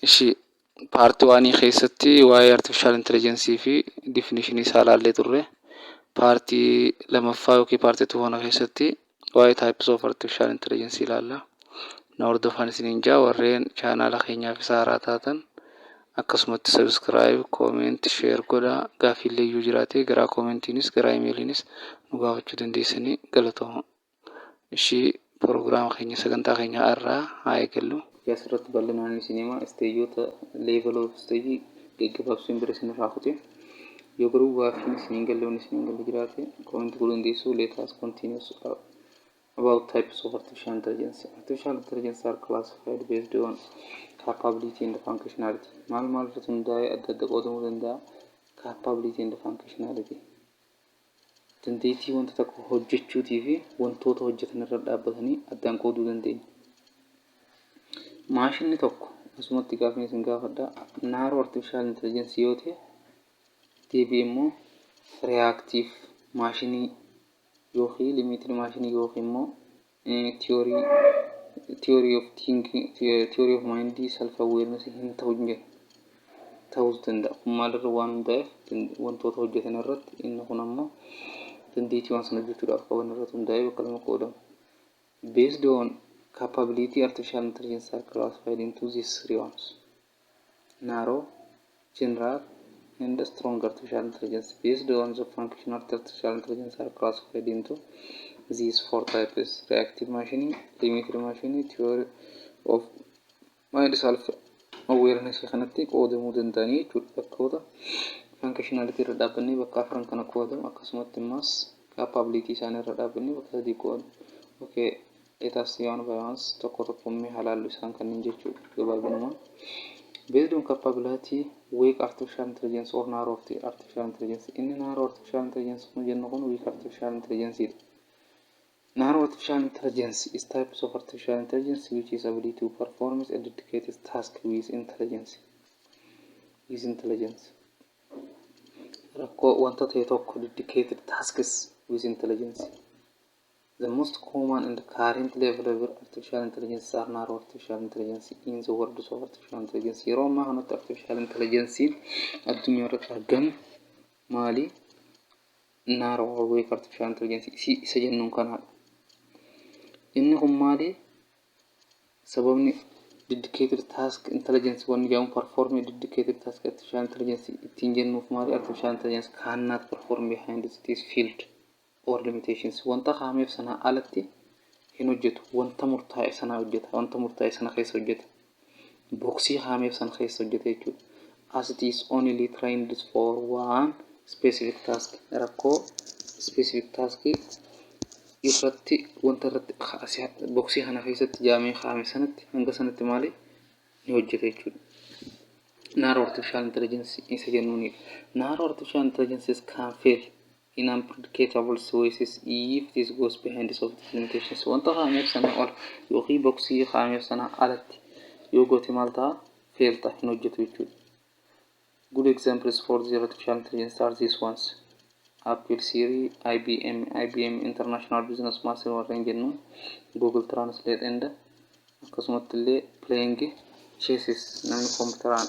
Ishi part one keessatti waa'ee artificial intelligence fi definition isaa ilaallee turre. Part lamaffaa yookiin part two kana keessatti waa'ee types of artificial intelligence ilaalla. Na hordofaan isiniin jaa. Warreen chaanaala keenyaaf isa haaraa taatan akkasumatti subscribe, comment, share godhaa. Gaaffiillee iyyuu jiraate garaa commentiinis garaa emailiinis nu gaafachuu dandeessanii. Galatooma. Ishii proogiraama keenya, sagantaa keenya har'aa haa eegallu. Asirratti bal'inaan isin hima, stageoota, level of stage gaggabaabsuun bira isin irraa kute. Yoo garuu gaaffiin isin hin galle, wanni isin hin galle jiraate, comment godhuu dandeessu. Let us continue about types of artificial intelligence. Artificial intelligence are classified based on capability and functionality. Maal maal irratti hundaa'ee adda adda qoodamuu danda'a? Capability and functionality. Dandeettii wanta tokko hojjechuutii fi wantoota hojjetan irra dhaabbatanii addaan qooduu dandeenya. Maashinni tokko, asumatti gaafni isin gaafadha, narrow artificial intelligence yoo ta'e, deebi'ee immoo reactive maashinii yookiin limited maashinii yookiin immoo theory of thinking, theory of mind, self awareness hin ta'u hin jedhu. Ta'uus danda'a. Kun maalirra waan hundaa'eef? Wantoota hojjetan irratti. Inni kun ammoo dandeettii waan sana hojjechuudhaaf qaban irratti hundaa'ee bakka lama qoodamu. Based on capability, artificial intelligence are classified into these three ones: narrow, general, and strong artificial intelligence. Based on the functionality, artificial intelligence are classified into these four types: reactive machine, limited machine, theory of mind, self awareness. Kanatti qoodamuu danda'anii jechuudha. Bakkoota functionality irra dhaabbannee bakka afran kana qoodamu, akkasumatti immas capability isaanii irra dhaabbannee bakka sadii qoodamu. Okay, let us see one by one. Tokko tokko mee halaallu isaan kanneen jechuudha gabaabinumaan. Based on capability, weak artificial intelligence or narrow artificial intelligence. Inni narrow artificial intelligence kun jennu kun weak artificial intelligence dha. Narrow artificial intelligence is types of artificial intelligence which is ability to perform a dedicated task with intelligence. With intelligence. Rakkoo wanta ta'e tokko dedicated tasks with intelligence. The most common and currently available artificial intelligence are narrow artificial intelligence in the world of artificial intelligence. Yeroo ammaa kanatti artificial intelligence addunyaa irratti argamu maali? Narrow or weak artificial intelligence isa jennuun kanaadha. Inni kun maali? Sababni dedicated task intelligence wanni jedhamu, perform dedicated task artificial intelligence ittiin jennuuf maali? Artificial intelligence cannot perform behind its field or limitations. Wanta kaameef sanaa alatti hin hojjetu. Wanta murtaa'e sanaa hojjeta. Wanta murtaa'e sana keessa hojjeta. Boxii kaameef sana keessa hojjeta jechuudha. As it is only trained for one specific task. Rakkoo specific task irratti, wanta irratti boxii kana keessatti jaamee kaa'ame sanatti, hanga sanatti maali, ni hojjeta jechuudha. Narrow artificial intelligence isa jennuunidha. Narrow artificial intelligence can fail in unpredictable ways if this goes behind of the limitations. Wanta kaa'ameef sana ol yookiin boxii kaa'ameef sana alatti yoo goote maal ta'a? Fail ta'a, hin hojjetu jechuudha. Good examples for the artificial intelligence are these ones. Apple Siri, IBM, IBM International Business Machine warreen jennu, Google Translate and akkasumatti illee playing chess. Namni kompiitaraan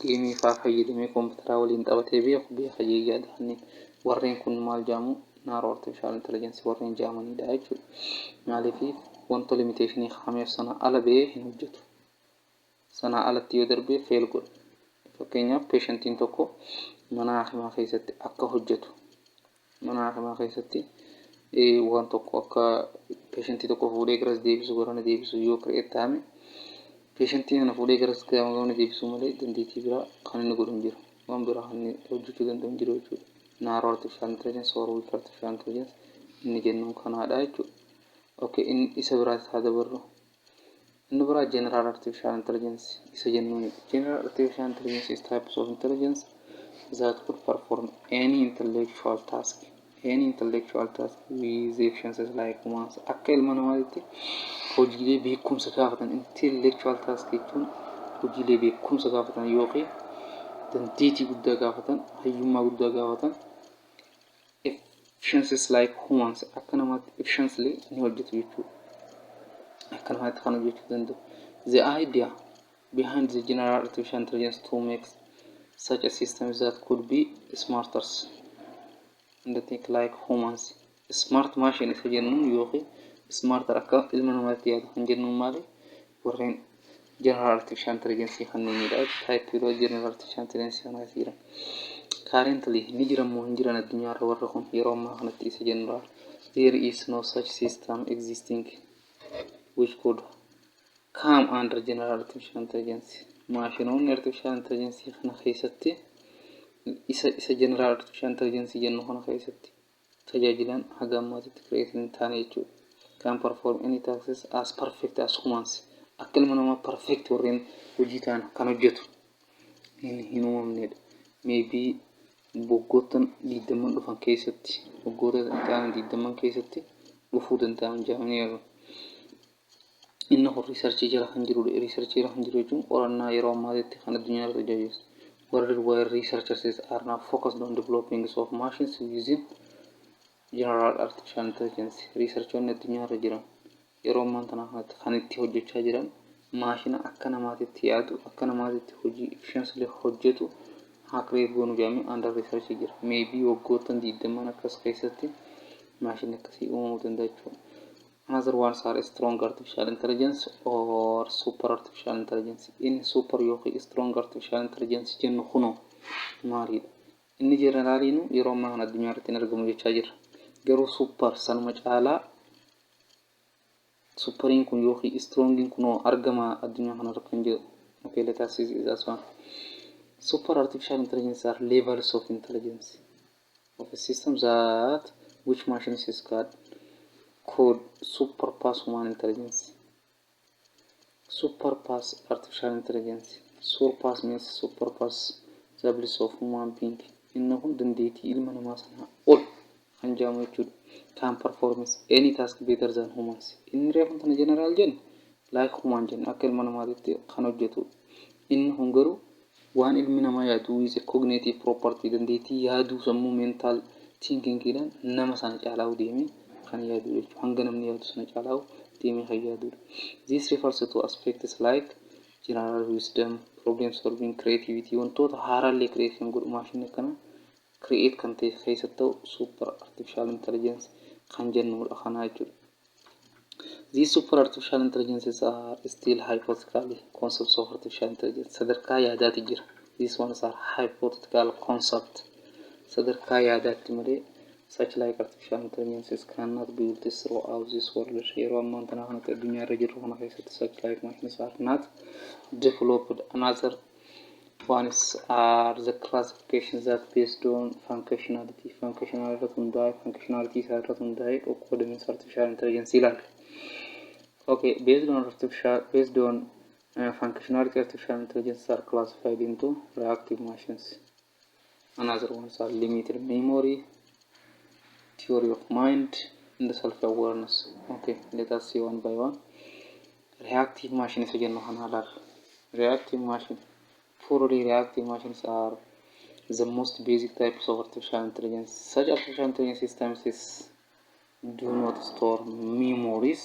gameii fa'aa fayyadamee kompiitaraa waliin taphatee beeku beeka jeeyyaadha. Warreen kun maal jedhamu? Narrow artificial intelligence warreen jedhamanidha jechuudha. Maaliif? Wanta limitationii kaameef sana ala ba'ee hin hojjetu. Sanaa alatti yoo darbe fail godha. Fakkeenyaaf, patientiin tokko mana hakimaa keessatti akka hojjetu, mana hakimaa keessatti waan tokko akka patientii tokko fuudhee garas deebisu, garana deebisu yoo create ta'ame, patientii kana fuudhee garas garana deebisuu malee dandeettii biraa kan inni godhu hin jiru. Waan biraa kan inni hojjechuu danda'u hin jiru jechuudha. Narrow artificial intelligence or weak artificial intelligence inni jennuun kanaadha jechuudha. Okay, inni isa biraatti haa dabarru. Inni biraa general artificial intelligence isa jennuunidha. General artificial intelligence is types of intelligence that could perform any intellectual task. Any intellectual task with efficiencies like humans. Akka ilma namaatti hojiilee beekumsa gaafatan, intellectual task jechuun hojiilee beekumsa gaafatan yookiin dandeettii guddaa gaafatan, hayyummaa guddaa gaafatan, efficiencies like humans, akka namaatti efficiently ni hojjetu jechuudha. Akka namaatti kan hojjechuu danda'u. The idea Behind the general artificial intelligence to make such a system that could be smarter and think like humans. Smart machine isa jennuun yookiin smarter akka ilma namaatti yaadu kan jennuun maali? Warreen general artificial intelligence kanneenidha. Type general artificial intelligence kana keessa jiran. Currently ni jiran moo hin jiran addunyaarra warra kun yeroo ammaa kanatti isa jennu? There is no such system existing which could come under general artificial intelligence. Maashinoonni artificial intelligence kana keessatti isa general artificial intelligence jennu kana keessatti tajaajilan haga ammaatitti create hin taane jechuudha. Can perform any tasks as perfect as humans. Akka ilma namaa perfect warreen hojii ta'an kan hojjetu hin uumamnedha. Maybe waggoottan 20n dhufan keessatti, waggoota itti aanan 20n keessatti dhufuu danda'an jedhamanii yaadu. Inni kun researchii jala kan jirudha. Researchii jala kan jiru jechuun qorannaa yeroo ammaatitti kan addunyaa irratti hojjetu. Worldwide researchers are now focused on developing of machines using general artificial intelligence. Researchoonni addunyaa irra jiran yeroo ammaa kana kanatti kan itti hojjechaa jiran maashina akka namaatitti yaadu, akka namaatitti hojii efficiently hojjetu haa create goonu jedhamee under research jira. Maybe waggoottan 20n akkas keessatti maashinni akkasii uumamuu danda'a jechuudha. Another ones are strong artificial intelligence or super artificial intelligence. Inni super yookiin strong artificial intelligence jennu kunoo maalidha? Inni generaliinu yeroo ammaa kana addunyaa irratti hin argamu jechaa jirra. Garuu super sanuma caalaa superiin kun yookiin strongiin kunoo argama addunyaa kanarra kan jiru. Okay, let us see this one. Super artificial intelligence are levels of intelligence of a system that which machines is called could surpass human intelligence. Surpass artificial intelligence. Surpass means surpass the ability of human being. Inni kun dandeettii ilma namaa sanaa ol kan jedhamu jechuudha. Can perform any task better than humans. Inni reefu tana general jenne, like human jenne, akka ilma namaatitti kan hojjetudha. Inni kun garuu waan ilmi namaa yaadu with a cognitive property, dandeettii yaaduu sammuu, mental thinkingiidhaan nama sana caalaa deemee kan yaadu jechuudha. Hanga namni yaadu sana caalaa deemee kan yaadudha. This refers to aspects like general wisdom, problem solving, creativity, wantoota haaraallee create kan godhu maashinni akkana create kan ta'e keessatti ta'u super artificial intelligence kan jennudha kana jechuudha. These super artificial intelligences are still hypothetical concepts of artificial intelligence. Sadarkaa yaadaati jira. These ones are hypothetical concept. Sadarkaa yaadaatti malee such like artificial intelligences cannot be built throughout this world. Yeroo ammaan tana kanatti addunyaa irra jirru kana keessatti such like machines are not developed. Another ones are the classifications that based on functionality. Functional irratti hundaa'e, functionality isaa irratti hundaa'e qoqqoodamiinsa artificial intelligence ilaalla. Okay, based on functionality, artificial intelligence are classified into reactive machines. Another ones are limited memory, theory of mind, and self-awareness. Okay, let us see one by one. Reactive machine isa jennu kana ilaalla. Reactive machine. Purely reactive machines are the most basic types of artificial intelligence. Such artificial intelligence systems is do not store memories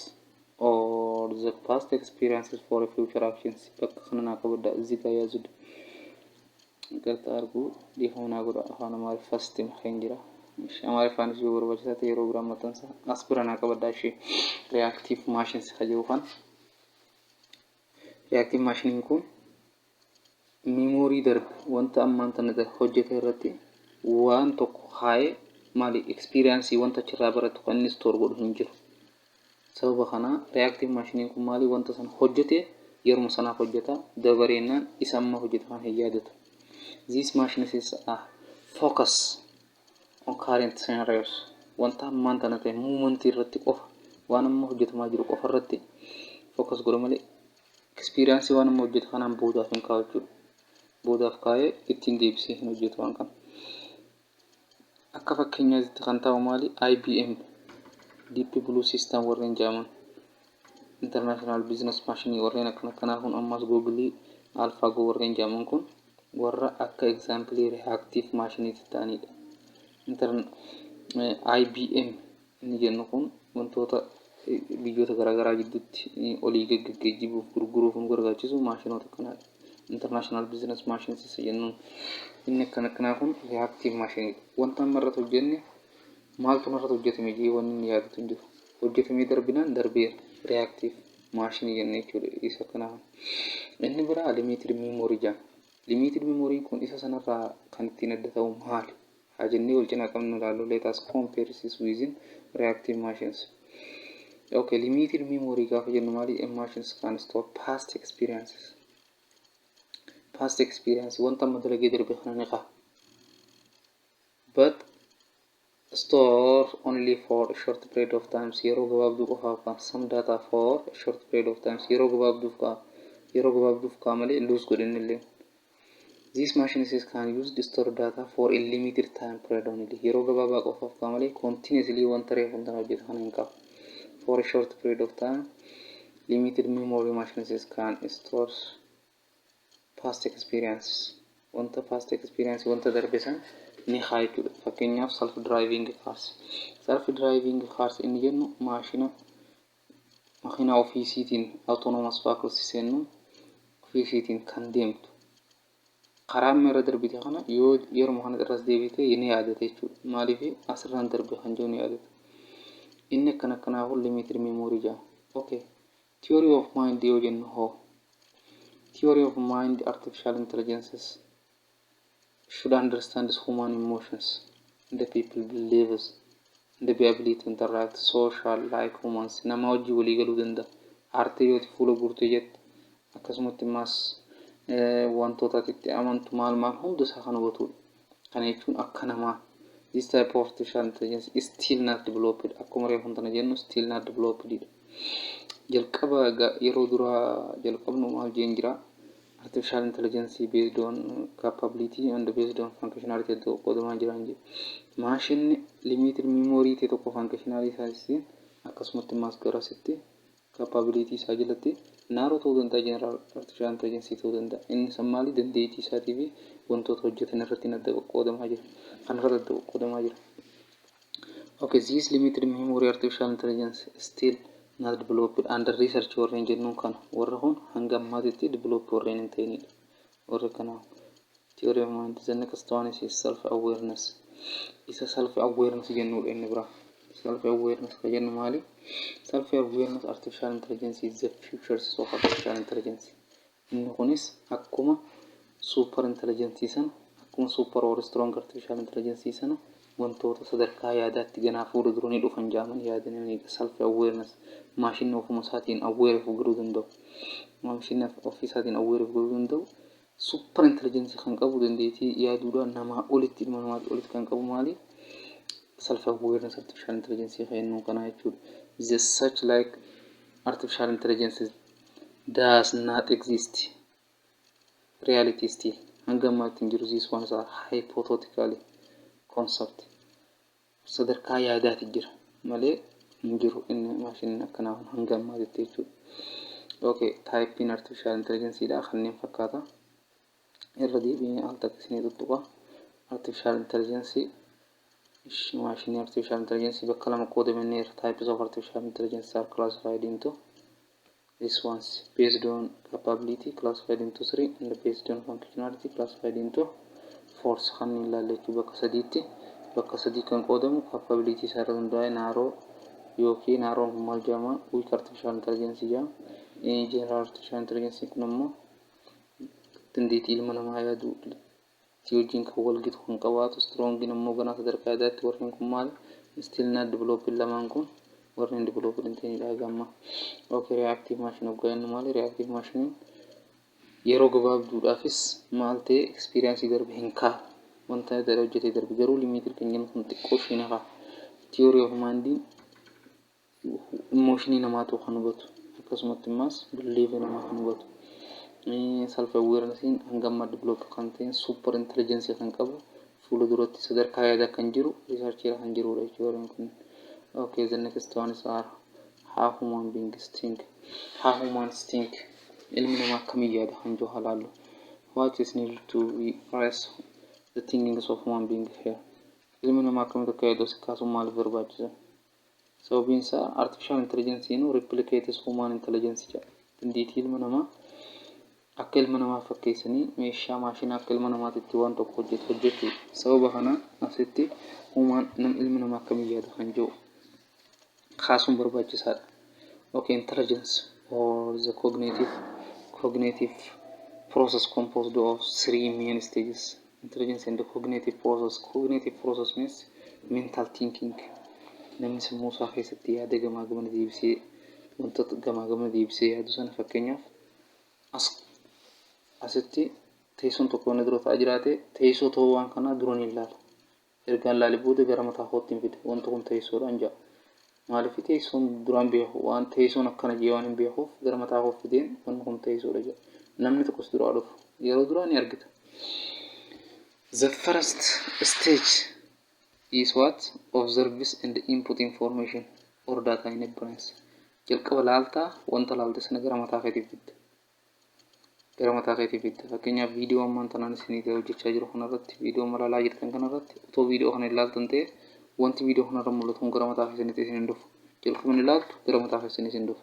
or the past experiences for future actions. Bakka kana naa qabadda እዚህ ጋር ያዙ። ይቅርታ አድርጉ፣ dhiifama naa godha, afaan Amaariffaa makeen jira. Amaariffaanis yoo barbaachisaa ta'e yeroo biraa maxxansa. As bira naa qabaddaa ishee reactive machines ka jiru kan. Reactive machiniin kun memory darbe, wanta ammaan tana hojjete irratti waan tokko kaayee maali experience wanta achirraa baratu kan inni store godhu hin jiru. Sababa kanaa reactive machiniin kun maali, wanta sana hojjete yeruma sanaaf hojjeta, dabareennaan isa amma hojjete kan hin yaadatu. These machines is a focus on current scenarios. Wanta ammaan tana ta'e momentii irratti qofa, waan amma hojjetamaa jiru qofa irratti focus godha malee experience waan amma hojjetu kanaan boodaaf hin kaa'u jechuudha. Boodaaf kaa'ee ittiin deebisee hin hojjetu waan kana. Akka fakkeenyaatti kan ta'u maali? IBM Deep Blue System warreen jedhaman, International Business Machine warreen akkana akkanaa kun, ammas Google AlphaGo warreen jedhaman kun warra akka example reactive machiniitti ta'anidha. IBM inni jennu kun wantoota Biyyoota garaagaraa gidduutti olii gaggeejjibuuf, gurguruuf nu barbaachisu maashinoota kanaadha. International business machines isa jennuun inni akkana akkanaa kun reactive machineidha. Wanta amma irratti hojjenne maaltu irratti hojjetame jee wanni inni yaadatu hin jiru. Hojjetamee darbinaan darbeera. Reactive machine jennee jechuudha isa kanaa. Inni biraa limited memory jedhama. Limited memory kun isa sanarraa kan ittiin adda ta'u maali? Haa jennee wal cinaa qabnu ilaallu. Let us compare this within reactive machines. Okay, limited memory gaafa jennu maali? A machines can store past experiences. Past experience, wanta amma dalagee darbe kana ni qaba. But store only for a short period of times, yeroo gabaabduu qofaaf ka'a. Some data for a short period of times, yeroo gabaabduuf ka'a. Yeroo gabaabduuf ka'a malee lose godhin illee. These machines can use to store data for a limited time period only. Yeroo gabaabaa qofaaf ka'a malee continuously wanta reefu tana hojjetu kana hin qabu. For a short period of time, limited memory machines can store past experiences. Wanta past experience, wanta darbe san ni haa jechuudha. Fakkeenyaaf, self driving cars. Self driving cars inni jennu maashina makiinaa ofiisiitiin, autonomous vehicles jennu, ofiisiitiin kan deemtu. Karaa amma irra darbite kana yoo yeruma kana irras deebite ni yaadata jechuudha. Maaliif asirraan darbe kan jiru ni yaadata. Inni akkana akkanaafuu limited memory jedhama. Okay. Theory of mind yoo jennu hoo? Theory of mind, artificial intelligences should understand human emotions, the people beliefs, the ability to interact social like humans. Nama wajjin walii galuu danda'a. Aartee yooti fuula guurtee jette, akkasumatti immaas wantoota ati itti amantu maal maal hunda isaa kan hubatudha. Kana jechuun akka namaa. This type of artificial intelligence is still not developed. Akkuma reefu tana jennu, still not developed dha. Jalqaba yeroo duraa jalqabnu maal jeen jira? Artificial intelligence based on capability and based on functionality iddoo qoodamaa jiran jedhu. Maashinni limited memory ta'e tokko functionality isaa, akkasumatti immaas garasitti capability isaa jalatti narrow ta'uu danda'a, general artificial intelligence ta'uu danda'a. Inni san maali? Dandeettii isaatii fi wantoota hojjetan irratti adda qoqqoodamaa jira. Kan irratti adda qoqqoodamaa jira. Okay, this limited memory artificial intelligence still not developed, under research warreen jennuun kana, warra kun hanga ammaatitti develop warreen hin ta'inidha. Warri kana theory of mind. The next one is self awareness. Isa self awareness jennuudha inni biraa. Self awareness ka jennu maali? Self awareness artificial intelligence is the futures of artificial intelligence. Inni kunis akkuma super intelligence sana, akkuma super or strong artificial intelligence sana, wantoota sadarkaa yaadaatti ganaa fuula dura ni dhufan jaaman yaadanii self awareness, maashinni ofuma isaatiin aware of godhuu danda'u. Maashinni ofii isaatiin aware of godhuu danda'u. Super intelligence kan qabu, dandeettii yaaduudhaan namaa olitti, ilma namaatii olitti kan qabu maali? Self awareness artificial intelligence jennu kana jechuudha. The such like artificial intelligence does not exist. Reality still hanga ammaatti hin jiru. These ones are hypothetical concept. Sadarkaa yaadaati jira malee hin jiru inni maashinni akkanaa kun hanga ammaatitti jechuudha. Okay, typing artificial intelligence dha kanneen fakkaata. Irra deebiin al takka isinii tuttuqa. Artificial intelligence, maashinii artificial intelligence bakka lama qoodamanneera. Types of artificial intelligence are classified into this ones: based on capability classified into three and based on functionality classified into four. Kanneen ilaalla jechuu. Bakka sadiitti, bakka sadii kan qoodamu, capability isaa irra hundaa'e narrow yookiin narrown kun maal jedhama? Weak artificial intelligence jedhama. General artificial intelligence kun ammoo dandeettii ilma namaa yaaduu wajjin kan wal gitu kan qabaatu. Strongiin ammoo ganaa sadarkaa yaadaatti. Warreen kun maal? Still not developed. Lamaan kun warreen developed hin ta'inidha gamma. Okay, reactive machine hoggaa jennu maali? Reactive machine yeroo gabaabduudhaafis maal ta'e, experience darbe hin kaa'u. Wanta hojjetee darbe garuu limited kan jennu kun xiqqoo isheen hafa. Theory of mind, emotionii namaatu kan hubatu, akkasumatti immaas belief namaa kan hubatu. Self awarenessiin hanga ammaa develop kan ta'e, super intelligence kan qabu, fuula duratti sadarkaa yaadaa kan jiru, research kan jirudha jechuudha kun. Okay, the next one is are how human beings think. How humans think. Ilmi namaa akkamiin yaada kan jiru halaallu. What is needed to be raise the thinkings of human being here? Ilmi namaa akkamitti akka yaadu as kaasuun maaliif barbaachisa? Sababiin isaa artificial intelligence replicates human intelligence jedha. Dandeettii ilma namaa akka ilma namaa fakkeessanii meeshaa maashina akka ilma namaatitti waan tokko hojjetu hojjechuudha. Sababa kana asitti human nam ilmi namaa akkamii yaada kan jiru kaasuun barbaachisaadha. Okay, intelligence or the cognitive process composed of three main stages. Intelligence and the cognitive process. Cognitive process means mental thinking. Namni sammuu isaa keessatti yaada gamaa gamana deebisee, wantoota gamaa gamana deebisee yaadu sana. Fakkeenyaaf, as asitti teessoon tokko inni dura ta'aa jiraate, teessoo ta'uu waan kanaa dura ni ilaala. Ergaan ilaalee booda gara mataa kootti hin fide, wanti kun teessoodhaan jedha. Maaliif? Teessoon duraan beeku waan teessoon akkana jee waan hin beekuuf gara mataa koo fideen wanni kun teessoodha jedha. Namni tokkos duraa dhufu yeroo duraa ni argita. The first stage is what? Observes and input information or data in a brain. Jalqaba laaltaa, wanta laalte sana gara mataa keetiif fidda. Gara mataa keetiif fidda. Fakkeenyaaf, viidiyoo ammaan tanaan isinii ta'e hojjechaa jiru kanarratti, viidiyoo malaalaa jirtan kanarratti, otoo viidiyoo kana ilaaltan ta'e, wanti viidiyoo kanarra mul'atu kun gara mataa keessanitti isin hin dhufu. Jalqaba ni ilaaltu, gara mataa keessanii isin dhufu.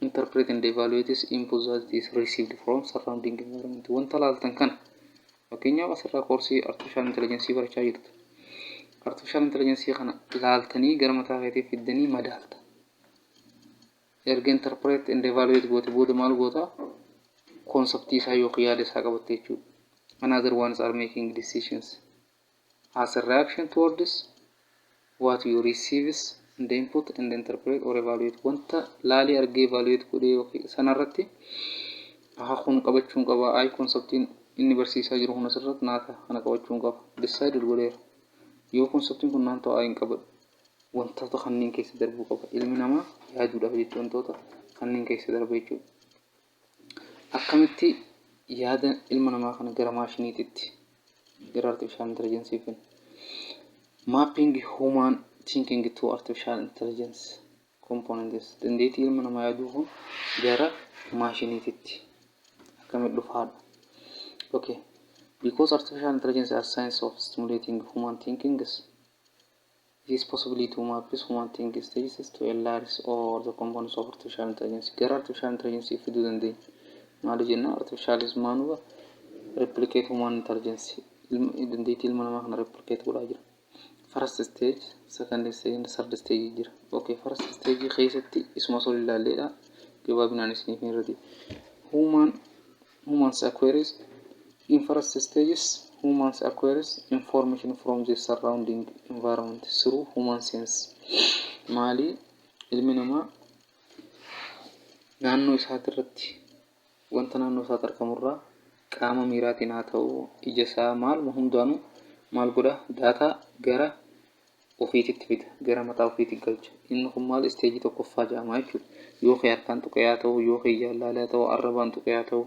Interpret and evaluate input that is received from surrounding environment. Wanta laaltan kana, fakkeenyaaf, asirraa koorsii artificial intelligence barachaa jirtu. Artificial intelligence kana laaltanii gara mataa keetii fiddanii madaalta. Erga interpret and evaluate goote booda maal goota? Conceptii isaa yookiin yaada isaa qabatte jechuudha. Another ones are making decisions as a reaction towards what you receives and input and interpret or evaluate. Wanta laalii argee evaluate godhee yookiin sanarratti aha, kun qabachuun qaba, ay, conceptiin inni barsiisaa jiru kun asirratti naata, kana qabachuun qaba, decide godheera, yoo conceptiin kun naan ta'u hin qabadhu. Wantoota kanneen keessa darbuu qaba ilmi namaa yaaduudhaaf jechuudha. Wantoota kanneen keessa darba jechuudha. Akkamitti yaada ilma namaa kana gara maashiniititti, gara artificial intelligence finna? Mapping human thinking to artificial intelligence components. Dandeettii ilma namaa yaaduu kun gara maashiniititti akkamitti dhufaadha? Okay, because artificial intelligence are science of stimulating human thinking, it is possible to map human thinking stages to a layers or the components of artificial intelligence. Gara artificial intelligence fiduu dandeenya. Maali jenna? Artificial maanuba replicate human intelligence, dandeettii ilma namaa kana replicate godhaa jira. First stage, second stage and third stage jira. Okay, first stage keessatti isuma sol ilaalleedha. Gabaabinaan isiniif hin irratti. Humans acquires in first stages, humans acquires information from the surrounding environment through human sense. Maali? Ilmi namaa naannoo isaati irratti wanta naannoo isaatti argamurraa qaama miiraatiin haa ta'u, ija isaa, maaluma hundaanuu maal godha? Data gara ofiititti fida, gara mataa ofiitti galcha. Inni kun maal? Stageii tokkoffaa jedhama jechuudha. Yoo kee harkaan tuqee haa ta'u, yoo kee ijaan laalee haa ta'u, arrabaan tuqee haa ta'u,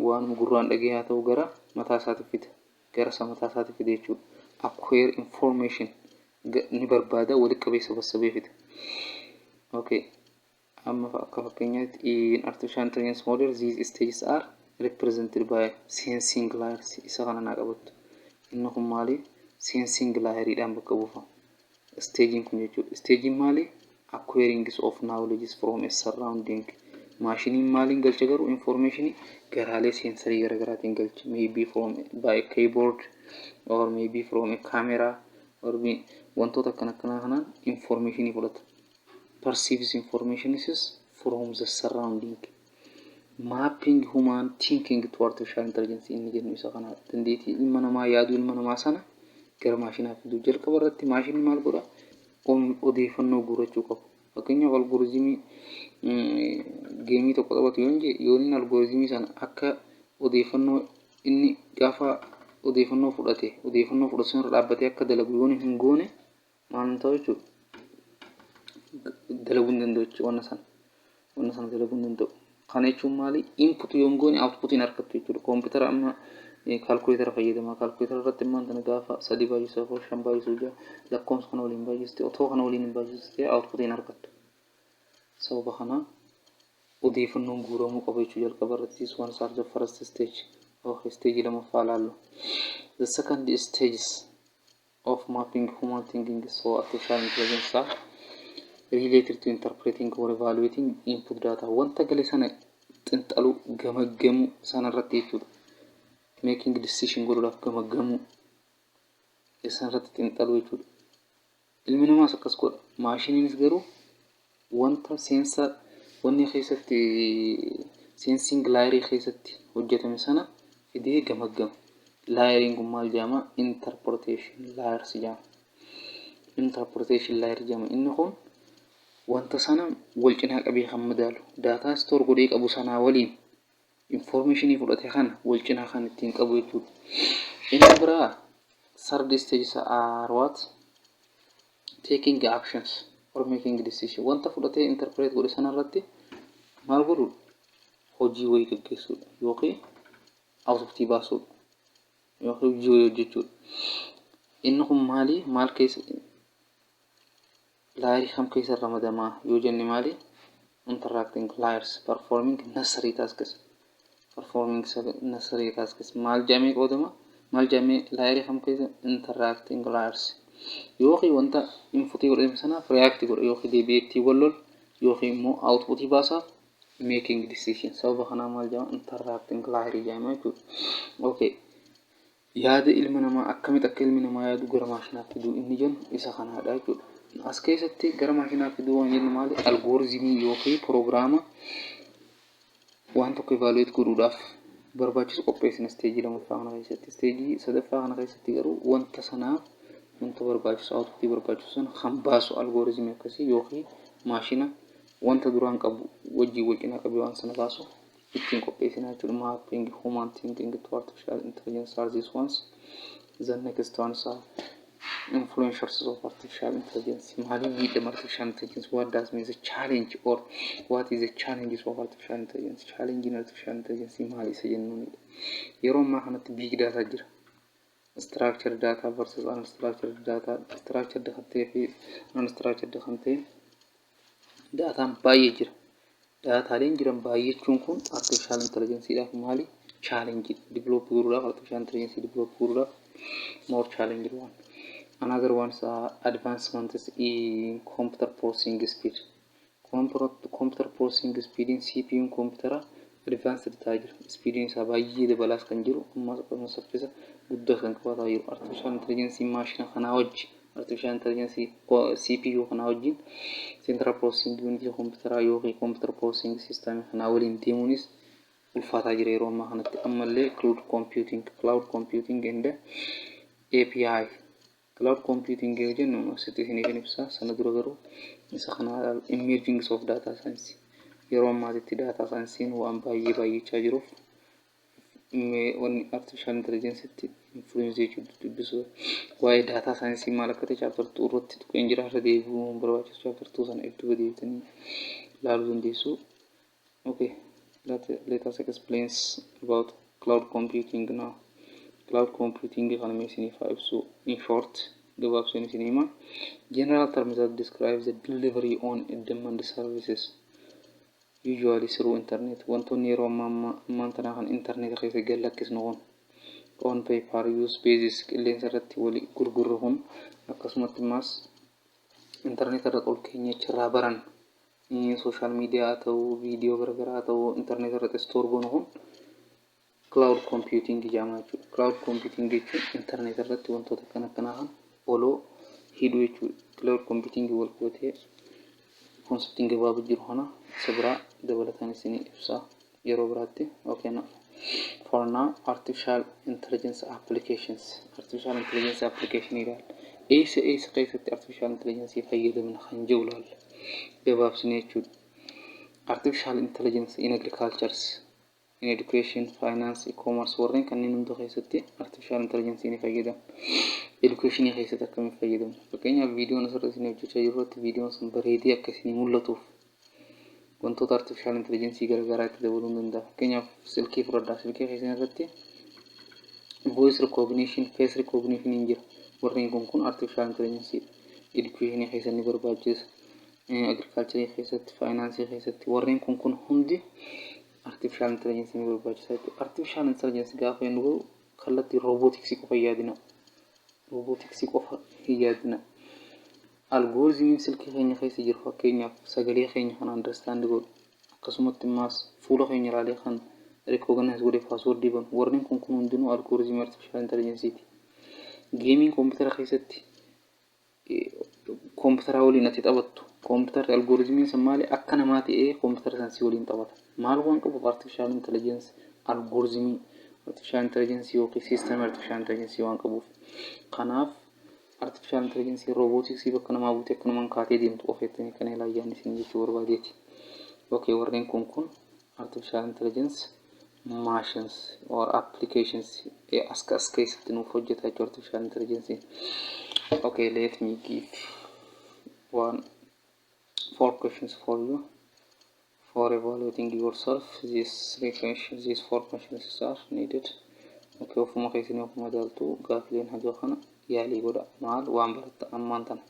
waan gurraan dhagee haa ta'u, gara mataa isaatti fida, gara isa mataa isaatti fida jechuudha. Acquire information ni barbaada, walitti qabeessa bassabee fida. Okay, amma akka fakkeenyaatti, in artificial intelligence model, these stages are represented by sensing layers. Isa kana naa qabattu. Inni kun maali? Sensing layeriidhaan bakka buufama stageiin kun jechuudha. Stageiin maali? Acquiring of knowledge from a surrounding. Maashiniin maaliin galcha garuu? Information garaalee sensorii garaagaraatiin galcha. Maybe from by keyboard or maybe from a camera or wantoota akkana akkanaa kanaan informationii fudhata. Perceives information from the surrounding. Mapping human thinking to artificial intelligence inni jennu isa kana. Dandeettii ilma namaa, yaaduu ilma namaa sana gara maashinaa fiduu. Jalqaba irratti maashinni maal godha? Odeeffannoo guurrachuu qaba. Fakkeenyaaf, algorithmii gameii tokko taphatu yoon jee, yoon inni algorithmii sana akka odeeffannoo inni gaafa odeeffannoo fudhate, odeeffannoo fudhatu sana irra dhaabbatee akka dalagu yoon hin goone, maal ta'u jechuudha? Dalaguu hin danda'u jechuudha. Wanna sana dalaguu hin danda'u. Kana jechuun maali? Input yoon goone output hin argattu jechuudha. Koompitara amma calculatora fayyadama. Calculatora irratti immoo tana gaafa sadii baay'isuu afur, shan baay'isuu ja'a, lakkoofsa kana waliin baay'iste, otoo kana waliin hin baay'iste output hin argattu. Sababa kana odeeffannoon guuramuu qaba jechuu jalqaba irratti. This one are the first stage. Okay, stage lammaffaa ilaallu. The second stages of mapping human thinking, so artificial intelligence are Related to interpreting or evaluating input data, wanta gale sana xinxaluu, gamaggamuu sana irratti jechuudha. Making decision godhuudhaaf gamaggamuu isaan irratti xinxaluu jechuudha. Ilmi namaas akkas godha. Maashiniinis garuu wanta seensa wanni keessatti, sensing layerii keessatti hojjetame sana fidee gamaggama. Layeriin kun maal jedhama? Interpretation layers jedhama. Interpretation layer jedhama. Inni kun wanta sana wal cinaa qabee kan madaalu, data store godhee qabu sanaa waliin informationii fudhate kana wal cinaa kan ittiin qabu jechuudha. Inni biraa third stage are what? Taking actions or making decision. Wanta fudhatee interpret godhe sana irratti maal godhudha? Hojii wayii gaggeessuudha yookiin outputii baasuudha yookiin hojii wayii hojjechuudha. Inni kun maali? Maal keessa, layerii kam keessa ramadamaa yoo jenne maali? Interacting layers, performing necessary tasks. Performing necessary tasks maal jedhamee qoodama? Maal jedhamee, layerii kam keessa? Interacting layers. Yookiin wanta inputii godhame sanaaf react godha, yookiin deebi'ee ittiin wal lol, yookiin immoo outputii baasaaf, making decision. Sababa kanaa maal jedhama? Interacting layer jedhama jechuudha. Okay. Yaada ilma namaa akkamitti akka ilmi namaa yaadu gara maashinaa fiduu inni jennu isa kanaadha jechuudha. As keessatti gara maashinaa fiduu waan jennu maali? Algorithmii yookiin piroogiraama waan tokko evaluate godhuudhaaf barbaachisu qopheessina stageii lammaffaa kana keessatti. Stageii sadaffaa kana keessatti garuu wanta sanaaf wanta barbaachisu, outputii barbaachisu sana kan baasu algorithmii akkasii yookiin maashina wanta duraan qabu wajjin wal cinaa qabee waan sana baasu ittiin qopheessina jechuudha. Mapping human thinking to artificial intelligence are these ones. The next ones are influencers of artificial intelligence. Maaliin miidhama artificial intelligence? What does mean the challenge or what is the challenges of artificial intelligence? Challenge in artificial intelligence maali isa jennuunidha. Yeroo ammaa kanatti big data jira. Structured data versus unstructured data. Structured kan ta'ee fi unstructured kan ta'e daataan baay'ee jira. Daataaleen jiran baay'achuun kun artificial intelligenceedhaaf maali? Challenge develop godhuudhaaf, artificial intelligence develop godhuudhaaf more challenge one. Another ones are advancements in computer processing speed. Computer processing speed in CPU computer advanced ta'aa jira. Speediin isaa baay'ee dabalaas kan jiru, ammas akkasumas saffisa guddaa kan qabaataa jiru. Artificial intelligence maashina kanaa wajji, artificial intelligence CPU kanaa wajjin, central processing unit kompiitaraa yookiin computer processing system kanaa waliin deemuunis ulfaataa jira yeroo ammaa kanatti. Ammallee cloud computing and API. Cloud computing yoo jennu asitti isiniif ibsa. Sana dura garuu isa kana emerging of data science. Yeroo ammaatitti data science waan baay'ee baay'achaa jiruuf wanni artificial intelligence itti influence jechuudha dubbisu. Waa'ee data science maal akka ta'e chapter 2 irratti tuqeen jira, irra deebi'uu barbaachisu. Chapter 2 sana iddoo deebitanii ilaaluu dandeessu. Okay, let us explain about cloud computing now. Cloud computing kana mee isiniif haa ibsu. In short, gabaabseen isin hima. General terms that describe the delivery on demand services, usually through internet. Wantoonni yeroo ammaa ammaan tanaa kan internet keessa gad lakkisnu kun, on pay per use basis, qilleensa irratti wali gurgurru kun, akkasumatti immaas internet irratti ol keenya achirraa baran, social media ta'uu, viidiyoo garaagaraa ta'uu, internet irratti store goonu kun cloud computing jedhama jechuudha. Cloud computing jechuun internet irratti wantoota akkana akkanaa kan oloo hidhuu jechuudha. Cloud computing wal qabatee conceptiin gabaabaa jiru kana isa biraa dabalataan isinii ibsa yeroo biraatti. Okay, now for now, artificial intelligence applications. Artificial intelligence application ilaalla. Eessa eessa keessatti artificial intelligence fayyadamna kan jiru ilaalla. Gabaabsinee jechuudha. Artificial intelligence in agriculture, in education, finance, e-commerce, warreen kanneen hunda keessatti artificial intelligence ni fayyadamu. Education keessatti akkamiin fayyadamu? Fakkeenyaaf, viidiyoon asirra isin hojjechaa jiru irratti viidiyoon sun bareedee akka isinii mul'atuuf wantoota artificial intelligence garaagaraa itti dabaluu ni danda'a. Fakkeenyaaf, silkii fudhadhaa. Silkii keessan irratti voice recognition, face recognition hin jira. Warreen kun artificial intelligence education keessatti ni barbaachisa. Agriculture keessatti, finance keessatti warreen kun hundi artificial intelligence ni barbaachisa jechuudha. Artificial intelligence gaafa jennu garuu kallattii roboticsii qofa hin yaadina. Roboticsii qofa hin yaadina. Algorithmiin silkii keenya keessa jiru, fakkeenyaaf sagalee keenya kan understand godhu, akkasumatti immaas fuula keenya ilaalee kan recognize godhee passwordii banu, warreen kun hundinuu algorithmii artificial intelligenceeti. Gameiin koompitara keessatti koompitara waliin ati taphattu, koompitarri algorithmiin san maali? Akka namaa ta'ee koompitara san si waliin taphata. Maal waan qabuuf? Artificial intelligence algorithmii, artificial intelligence yookiin system artificial intelligence waan qabuuf. Kanaaf artificial intelligence roboticsii bakka namaa buutee akkanumaan kaatee deemtu qofeettanii kana ilaayyaan isin jechuu barbaadeeti. Okay, warreen kun artificial intelligence machines or applications as keessatti nuuf hojjeta jechuudha artificial intelligence. Okay, let me give one four questions for you for evaluating yourself. These three questions, these four questions are needed. Okay, ofuma keessanii ofuma ilaaltu. Gaafileen haga kana yaalii godha. Maal waan baratta ammaan tana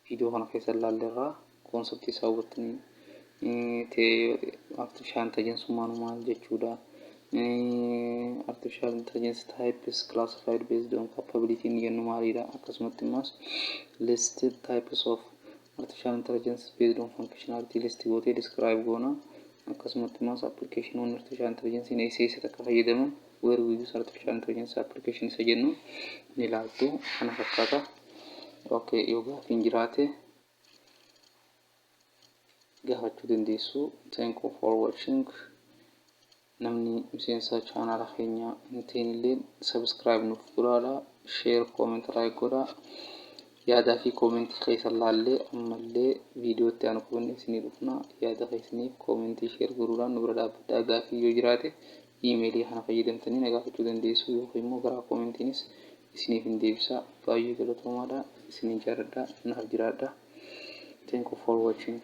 viidiyoo kana keessa ilaalleerraa conceptii isaa hubattanii ta'e? Artificial intelligence maal jechuudha? Artificial intelligence types classified based on capability inni jennu maalidha? Akkasumatti immoos listed types of artificial intelligence based on functionality list gootee describe goona. Akkasumatti immoos applicationoonni artificial intelligence eessa eessatti akka fayyadaman, where we use artificial intelligence application isa jennu ni ilaaltu. Kana fakkaata. Okay, yoo gaaffiin jiraate gaafachuu dandeessu. Thank you for watching. Namni miseensa chaanaala keenya hin ta'in illee subscribe nuuf godhaadha. Share, comment, like godhaa. Yaadaa fi commentii keessan laallee ammallee viidiyootti aanu qabannee isinii dhufna. Yaada keessaniif commentii, share godhuudhaan nu bira dhaabbadhaa. Gaaffii yoo jiraate emailii kana fayyadamtanii na gaafachuu dandeessu yookiin immoo karaa commentiinis isiniif hin deebisa. Baay'ee galatoomaadha. Isiniin jaalladha. Naaf jiraadha. Thank you for watching.